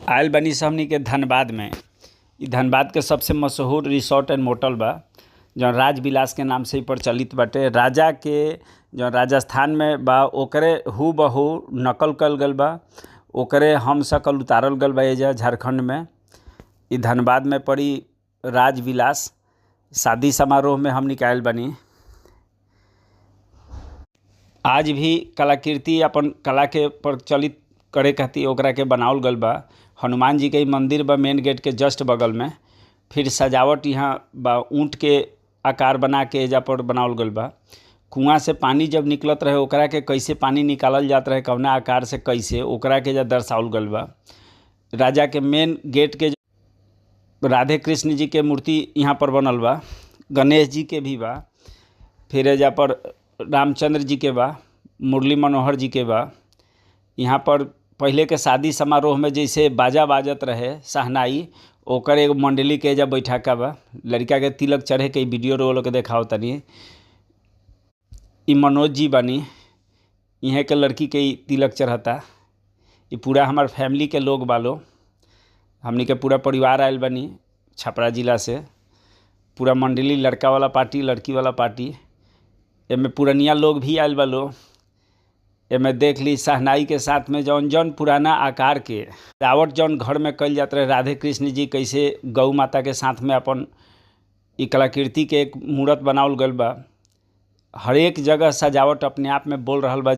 आयल बानी स हमनी के धनबाद में। इ धनबाद के सबसे मशहूर रिसोर्ट एंड मोटल बा जौन राजविलास के नाम से इ प्रचलित बाटे। राजा के जौन राजस्थान में बा ओकरे हू-ब-हू नकल कईल गइल बा, ओकरे हम शकल उतारल गइल बा एजा झारखंड में। इ धनबाद में पड़ी राजविलास। शादी समारोह में हमनी के आइल बानी। आज भी कलाकृति अपन कला के प्रचलित करे खातिर ओकरा के बनावल गइल बा। हनुमान जी के इ मंदिर बा मेन गेट के जस्ट बगल में। फिर सजावट यहाँ बा ऊंट के आकार बना के एजा पर बनावल गइल बा। कुआं से पानी जब निकलत रहे ओकरा के कैसे पानी निकालल जात रहे कवना आकार से कैसे ओकरा के एजा दर्शावल गइल बा। राजा के मेन गेट के राधे कृष्ण जी के मूर्ति यहाँ पर बनल बा, गणेश जी के भी बा, फिर एजा पर रामचंद्र जी के बा, मुरली मनोहर जी के बा। यहाँ पर पहले के शादी समारोह में जैसे बाजा बाजत रहे शहनाई ओकर एगो मंडली के एजा बैठका बा। लड़का के तिलक चढ़े के वीडियो रोल के देखाव तनी। इ मनोज जी बानी, इहे के लड़की के इ तिलक चढ़ता। इ पूरा हमार फैमिली के लोग बालो। हमनी के पूरा परिवार आइल बानी छपरा जिला से। पूरा मंडली लड़का वाला पार्टी लड़की वाला पार्टी। एमे पुरनिया लोग भी आइल बा लो। एमे देख ली शहनाई के साथ में जौन जौन पुराना आकार के सजावट जौन घर में कईल जात रहे राधे कृष्ण जी कैसे गौ माता के साथ में अपन इ कलाकृति के एक मूरत बनावल गइल बा। हर एक जगह सजावट अपने आप में बोल रहल बा।